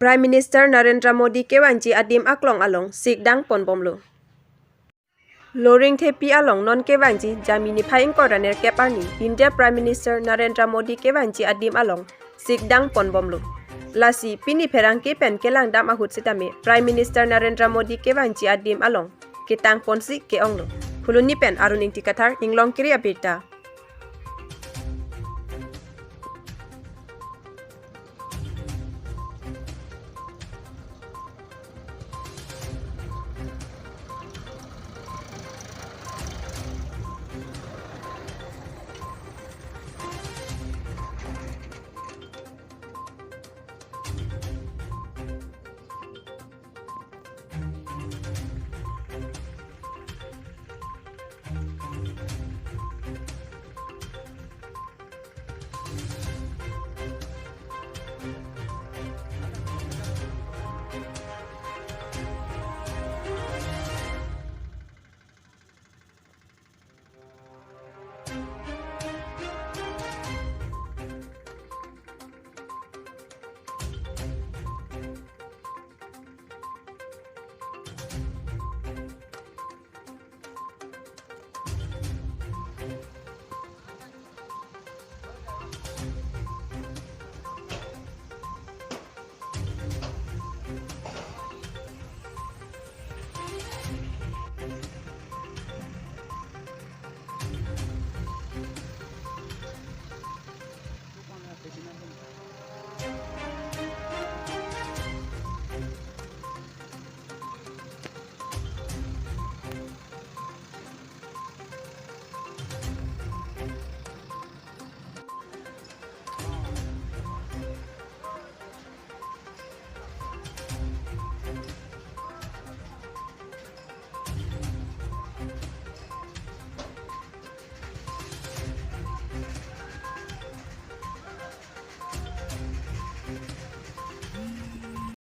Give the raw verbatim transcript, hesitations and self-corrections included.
Prime Minister Narendra Modi kevangji adim aklong along sikdang ponbomlo. Loringthepi along non kevangji Jami niphai ingkoi ra nerkep arni India Prime Minister Narendra Modi kevangji adim along sikdang ponbomlo. Lasi pini pherangke pen kelangdam ahut sitame Prime Minister Narendra Modi kevangji adim along ketang ponsi ke-onglo. Phuloni pen Arun Ingti Kathar, Inglongkiri Abirta.